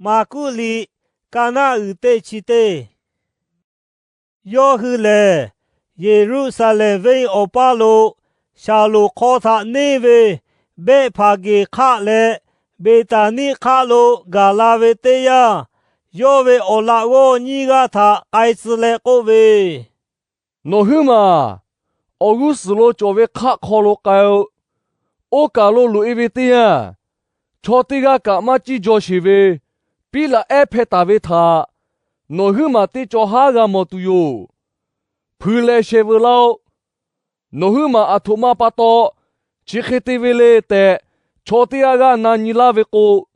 Maˍkuˆ liꞈ, Kaˍnaˆ uiˍ teˇ chi teˇ. Yawˇ hui lehˬ, Yeˍruˆsaˍlehnˍ venˇ awˬ paˇ lo Shaˍlonˍ hk'aw htaꞈ neˇ ve Behˆhpaˍgeˍ hk'aˆ leh Beˍtaˍniˆ hk'aˆ lo gaˬ la ve teˇ yanˇ, yawˇ ve awˬ laꞈ g'awˇ nyiˇ g'aˇ htaꞈ k'ai tcuh leh k'oˆ ve, Nawˬ huiˉ maˬ awˬ g'uˇ suhˍ lo cawˬ ve hk'aˆ hk'aw lo k'ai-o. Oˇ kaˬ lo loꞈ-e ve teˇ yanˇ, chaw teˇ g'aˇ kaꞈ maˇ ciˇ jaw sheˍ ve Piˉlaꞈ ehˉ hpeh taˍ ve htaꞈ nawˬ huiˉ maˬ teˇ cawˬ haˉ g'a mawˬ tuˬ yoˬ. Hpui leh sheh veu laˇ-oˆ. Nawˬ huiˉ maˬ aˬ htoꞈ ma pa taw chi hk'e te ve le tehꞈ chaw teˇ g'aˇ g'aˇ na nyi laˇ ve k'o,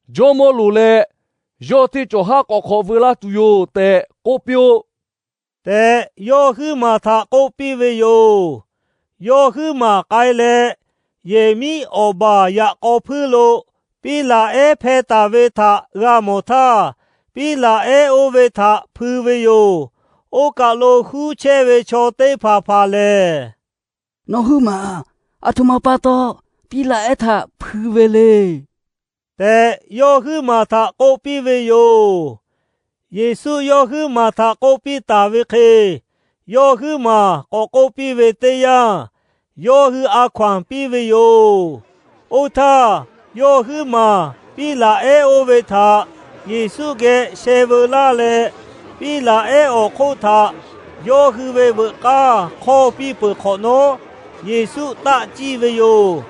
jawˇmawˇ loˍ leh yawˇ teˇ cawˬ haˉ k'awꞈ hk'awꞈ veu laˇ tuˬ yoˬ tehꞈ k'oˆ piˇ-oˆ tehꞈ, yawˇ huiˉ maˬ htaꞈ k'oˆ piˇ ve yoˬ. Yawˇ huiˉ maˬ k'ai leh, yehˬ miˉ awˬ baˬ yaꞈ k'aw hpuiˇ lo Piˉlaꞈ ehˉ hpeh taˍ ve htaꞈ g'a mawˬ htaˇ, Piˉlaꞈ ehˉ oˇ ve htaꞈ hpui ve yoˬ. Oˇ kaˬ lo huˉ chehˇ ve chaw teˇ hpaˍ hpaˍ lehˬ, Nawˬ huiˉ maˬ aˬ htoꞈ ma pa taw Piˉlaꞈ ehˉ htaꞈ hpui ve le tehꞈ, yawˇ huiˉ maˬ htaꞈ k'oˆ piˇ ve yoˬ. Yeˍsuˆ yawˇ huiˉ maˬ htaꞈ k'oˆ piˇ taˍ ve hk'e, yawˇ huiˉ maˬ k'awꞈ k'oˆ piˇ ve teˇ yanˇ, yawˇ hui a hkaw-anˬ piˇ ve yoˬ. Oˇ htaˇ, yawˇ huiˉ maˬ Piˉlaꞈ ehˉ oˇ ve htaꞈ Yeˍsuˆ geh sheh veu laˇ leh, Piˉlaꞈ ehˉ awˬ hk'oˆ htaꞈ yawˇ hui ve veuꞈ k'aˇ hk'awˇ piˇ peuˬ hk'awꞈ nawˉ, Yeˍsuˆ taˆ ciˇ ve yoˬ.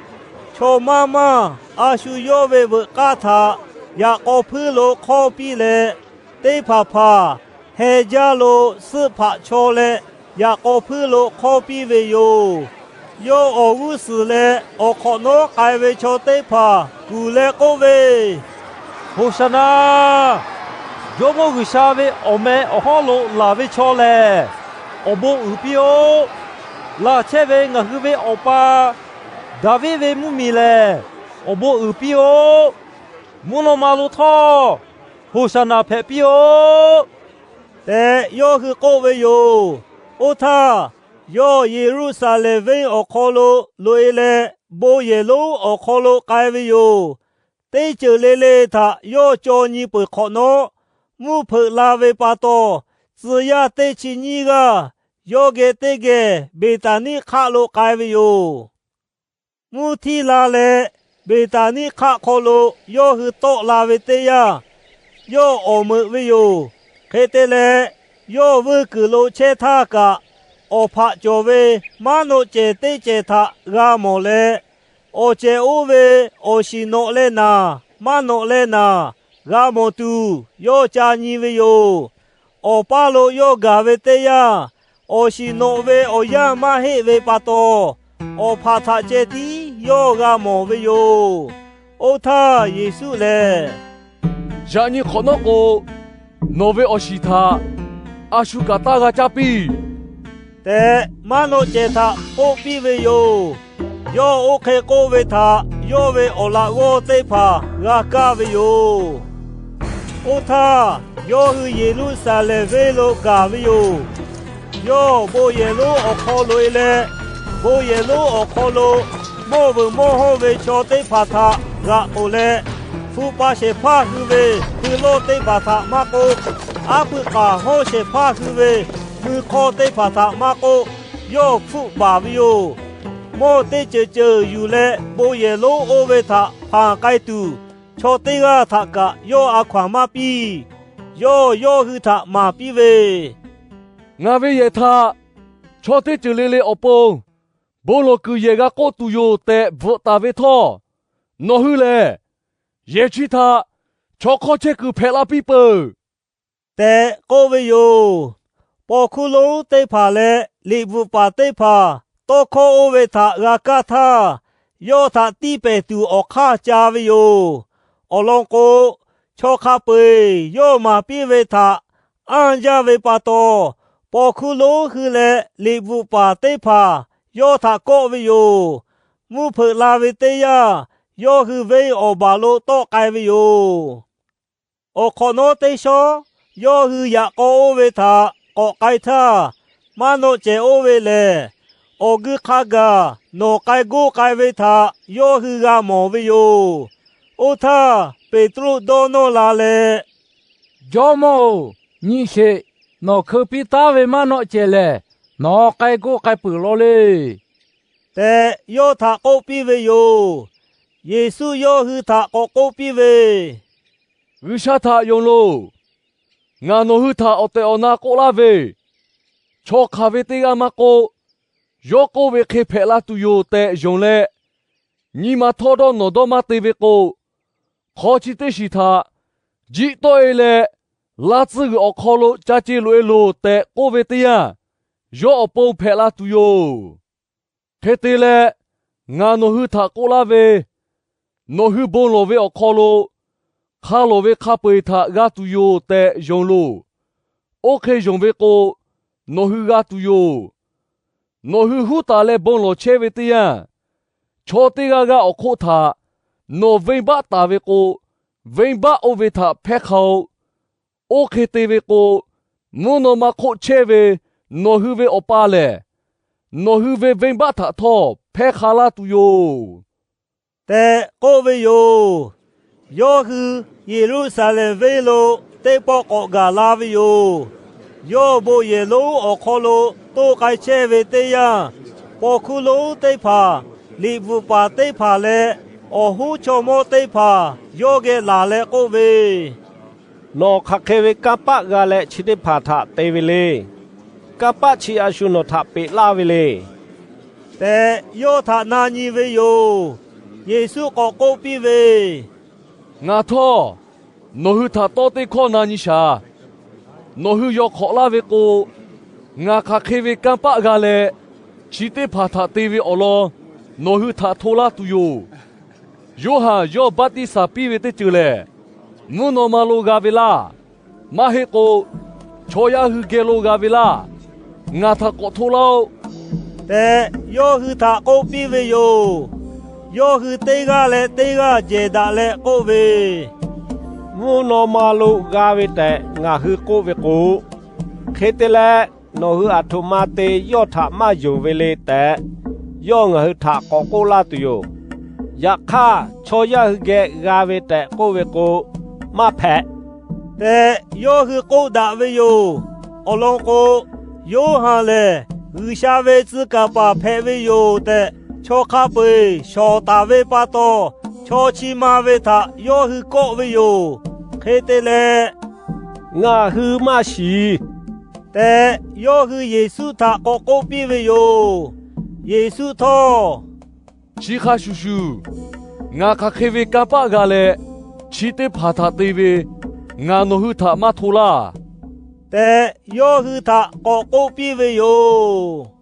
Chaw maˇ maˇ a shu yawˇ ve veuꞈ k'aˇ htaꞈ yaꞈ k'aw hpuiˇ lo hk'awˇ piˇ leh, teˇ hpaˍ hpaˍ heh jaˇ lo suhˆ hpaꞈ chaw leh yaꞈ k'aw hpuiˇ lo hk'awˇ piˇ ve yoˬ. Yawˇ awˬ g'uˇ suhˍ leh awˬ hk'awꞈ nawˉ k'ai ve chaw teˇ hpaˍ kuˬ leh k'oˆ ve, Hoˍsaˍnaˍ! Jawˇmawˇ G'uiˬsha ve awˬ meh awˬ hawˉ lo laˬ ve chaw lehˬ, awˬ bon uiˍ piˇ-oˆ. Laˬ chehˇ ve ngaˬ hui ve Awˬ pa, Daˍviˆ ve mvuhˇmiˬ lehˬ, awˬ bon uiˍ piˇ-oˆ. Mvuhˇ naw ma lo htawˇ Hoˍsaˍnaˍ hpehꞈ piˇ-oˆ tehꞈ, yawˇ hui k'oˆ ve yoˬ. Oˇ htaˇ, yawˇ Yeˍruˆsaˍlehnˍ venˇ awˬ hk'aw lo loꞈ-e leh, bon yehˬ lonˉ awˬ hk'aw lo k'ai ve yoˬ. Teˇ ceuˬ le le htaꞈ yawˇ caw nyi peuˬ hk'awꞈ nawˉ, mvuhˇ hpeuꞈ la ve pa taw, tcuh yaˇ teˇ chi nyiˇ g'aˇ yawˇ geh teˇ geh Beˍtaˍniˆ hk'aˆ lo k'ai ve yoˬ. Mvuhˇ htiˇ la leh, Beˍtaˍniˆ hk'aˆ hk'aw lo yawˇ hui tawˆ la ve teˇ yanˇ, yawˇ awˍ meuꞈ ve yoˬ. Hk'e te leh, yawˇ vuiˇ kuiˬ lo chehˇ htaˇ kaꞈ, awˬ hpaꞈ cawˬ ve maˉ nawˆ cehˬ teˇ cehˬ htaꞈ g'a mawˬ leh, awˬ cehˬ oˇ ve awˬ shiˍ nawꞈ leh naˍ, maˇ nawꞈ leh naˍ, g'a mawˬ tuˬ yawˇ ca nyi ve yoˬ. Awˬ paˇ lo yawˇ gaˬ ve teˇ yanˇ, awˬ shiˍ nawꞈ ve awˬ yanˇ maˇ heˆ ve pa taw, awˬ hpaꞈ htaꞈ ceh tiˉ yawˇ g'a mawˬ ve yoˬ. Oˇ htaˇ Yeˍsuˆ lehˬ, Yaꞈ nyi hk'awꞈ nawˉ k'o, nawˬ ve awˬ shiˍ htaꞈ a shu kaꞈ taˇ g'a caˇ piˇ tehꞈ, maˉ nawˆ cehˬ htaꞈ k'oˆ piˇ ve yoˬ. Yawˇ oˇ hk'e k'oˆ ve htaꞈ yawˇ ve awˬ laꞈ g'awˇ teˇ hpaˍ g'a kaˇ ve yoˬ. Oˇ htaˇ, yawˇ hui Yeˍruˆsaˍlehnˍ venˇ lo gaˬ ve yoˬ. Yawˇ bon yehˬ lonˉ awˬ hk'aw loꞈ-e leh, bon yehˬ lonˉ awˬ hk'aw lo mawˇ vuiˬ mawˇ hawˇ ve chaw teˇ hpaˍ htaꞈ g'aꞈ k'oˬ leh, hpu pa shehˍ hpaˇ hui ve hpui lawˇ teˇ hpaˍ htaꞈ maˇ k'oˆ, aˉ pui k'aˍ hawˇ shehˍ hpaˇ hui ve mui hk'awˇ teˇ hpaˍ htaꞈ maˇ k'oˆ, yawˇ hpfuhˆ baˬ ve yoˬ. Mawˇ teˇ ceuˬ ceuˬ yuˬ leh bon yehˬ lonˉ oˇ ve htaꞈ hpanˍ k'ai tuˬ, chaw teˇ g'aˇ htaꞈ kaꞈ yawˇ a hkaw-anˬ maˇ piˇ. Yawˇ yawˇ hui htaꞈ maˍ piˇ ve, Ngaˬ ve yehˬ htaꞈ chaw teˇ ceuˬ le le awˬ pon bon lawˬ kuiˬ yehˬ g'a k'oˆ tuˬ yoˬ tehꞈ bvuhꞈ taˍ ve htawˇ, nawˬ hui lehˬ yehˬ chi htaꞈ chaw hk'awˇ chehˇ kuiˬ hpehꞈ la piˇ peuˬ tehꞈ k'oˆ ve yoˬ. Paw hkuˇ lonˉ teˇ hpaˍ leh liꞈ bvuhꞈ paˍ teˇ hpaˍ tawˇ hkawˇ oˇ ve htaꞈ g'a kaˇ htaˇ, yawˇ htaꞈ tiˇ pehˍ tuˬ awˬ hk'aˇ ca ve yoˬ. Awˬ lawn k'o, chaw hk'a peu-eˬ yawˇ maˍ piˇ ve htaꞈ anˇ jaˇ ve pa taw, paw hkuˇ lonˉ hui leh liꞈ bvuhꞈ paˍ teˇ hpaˍ yawˇ htaꞈ kawˆ ve yoˬ. Mvuhˇ hpeuꞈ la ve teˇ yanˇ, yawˇ hui venˇ awˬ baˬ lo tawˆ k'ai ve yoˬ. Awˬ hk'awꞈ nawˉ teˇ shawˉ yawˇ hui yaꞈ k'aw oˇ ve htaꞈ k'awꞈ k'ai htaˇ, maˇ nawˆ cehˬ oˇ ve lehˬ, awˬ gui hk'a gaˬ nawˬ k'ai goˇ k'ai ve htaꞈ yawˇ hui g'a mawˬ ve yoˬ. Oˇ htaˇ Peˍtruˆ dawˇ nawˇ la leh, Jawˇmawˇ-oˬ, nyi sheˍ. Nawˬ hkeu piˇ taˉ ve maˇ nawˆ cehˬ lehˬ, nawˬ k'ai k'oˆ k'ai peuˬ law le tehꞈ, yawˇ htaꞈ k'oˆ piˇ ve yoˬ. Yeˍsuˆ yawˇ hui htaꞈ k'awꞈ k'oˆ piˇ ve, G'uiˬsha htaꞈ yonˍ loˬ. Ngaˬ nawˬ hui htaꞈ awˬ tehˬ awˬ na k'oˆ laˇ ve, chaw hk'aˬ ve teˇ g'aˇ maˇ k'oˆ, yawˇ k'oˆ ve hk'e hpehꞈ la tuˬ yoˬ tehꞈ yonˍ leh, nyi ma htawˇ dawˇ nawˬ dawˇ maˇ te ve k'o, hk'aw chi teˇ shiˍ htaꞈ, Jiˆ tawˆ-e leh laˇ tcuhˇ g'uiˬ awˬ hk'aw lo ca ce loꞈ-e loˬ tehꞈ k'oˆ ve teˇ yanˇ, yawˇ awˬ pon hpehꞈ la tuˬ yoˬ. Hk'e te leh, ngaˬ nawˬ hui htaꞈ k'oˆ laˇ ve, nawˬ hui bon lawˬ ve awˬ hk'aw lo hk'a lawˬ ve hk'a peu-eˬ htaꞈ g'a tuˬ yoˬ tehꞈ yonˍ loˬ. Oˇ hk'e yonˍ ve k'o, nawˬ hui g'a tuˬ yoˬ. Nawˬ hui huˉ taˍ leh bon lawˬ chehˇ ve teˇ yanˇ, chaw teˇ g'aˇ g'aˇ awˬ hk'oˆ htaꞈ nawˬ venˇbaˆ taˍ ve k'o, venˇbaˆ oˇ ve htaꞈ hpehˇ hk'a-oˬ. Oˇ hk'e te ve k'o, mvuhˇ naw ma hk'oˆ chehˇ ve nawˬ hui ve Awˬ pa lehˬ, nawˬ hui ve venˇbaˆ htaꞈ htawˇ hpehˇ hk'a laˇ tuˬ yoˬ tehꞈ k'oˆ ve yoˬ. Yawˇ hui Yeˍruˆsaˍlehnˍ venˇ lo teˇ pawˆ k'awꞈ gaˬ la ve yoˬ. Yawˇ bon yehˬ lonˉ awˬ hk'aw lo toˇ k'ai chehˇ ve teˇ yanˇ, paw hkuˇ lonˉ teˇ hpaˍ, liꞈ bvuhꞈ paˍ teˇ hpaˍ leh awˬ hoˉ chaw mawˇ teˇ hpaˍ yawˇ geh laˬ leh k'oˆ ve, Nawˬ hk'aˬ hk'e ve kanˇ paˆ g'a leh chi teˇ hpaˍ htaꞈ te ve le. Kanˇ paˆ chi a shu nawˬ htaꞈ peꞈ laˇ ve le tehꞈ, yawˇ htaꞈ na nyi ve yoˬ. Yeˍsuˆ k'awꞈ k'oˆ piˇ ve, Ngaˬ htawˇ nawˬ hui htaꞈ tawˇ teˇ hkawˇ na nyi shaˍ. Nawˬ hui yaw hk'awꞈ laˇ ve k'o, ngaˬ hk'aˬ hk'e ve kanˇ paˆ g'a leh, chi teˇ hpaˍ htaꞈ te ve awˬ lawn nawˬ hui htaꞈ hto laˇ tuˬ yoˬ. Yoˇhanˬ yawˇ baˆtiˆsaˬ piˇ ve teˇ ceuˬ lehˬ, mvuhˇ naw ma lo g'a ve laˇ. Maˇ heˆ k'o, chaw yaˇ hui geh lo g'a ve laˇ. Ngaˬ htaꞈ k'awꞈ hto laˇ-oˆ tehꞈ, yawˇ hui htaꞈ k'oˆ piˇ ve yoˬ. Yawˇ hui teˇ g'aˇ leh teˇ g'aˇ jehˬ daꞈ leh k'oˆ ve, Mvuhˇ naw ma lo g'a ve tehꞈ ngaˬ hui k'oˆ ve k'o, hk'e te leh, nawˬ hui aˬ htoꞈ ma te yawˇ htaꞈ maˇ yonˍ ve le tehꞈ, yawˇ ngaˬ hui htaꞈ k'awꞈ k'oˆ laˇ tuˬ yoˬ. Yaꞈ hk'aˇ, chaw yaˇ hui geh g'a ve tehꞈ k'oˆ ve k'o, maˇ hpehꞈ tehꞈ, yawˇ hui k'oˆ daꞈ ve yoˬ. Awˬ lawn k'o, Yoˇhanˬ lehˬ G'uiˬsha ve tcuh kaˍ paˍ hpehꞈ ve yoˬ tehꞈ, chaw hk'a peu-eˬ shawˍ taˍ ve pa taw, chaw chi ma ve htaꞈ yawˇ hui kawˆ ve yoˬ. Hk'e te leh, Ngaˬ hui maˇ shiˍ tehꞈ, yawˇ hui Yeˍsuˆ htaꞈ k'awꞈ k'oˆ piˇ ve yoˬ. Yeˍsuˆ htawˇ, Chi hk'a shuˍ shuˍ, ngaˬ hk'aˬ hk'e ve kanˇ paˆ g'a leh, chi teˇ hpaˍ htaꞈ te ve, ngaˬ nawˬ hui htaꞈ maˇ hto laˇ tehꞈ, yawˇ hui htaꞈ k'awꞈ k'oˆ piˇ ve yoˬ.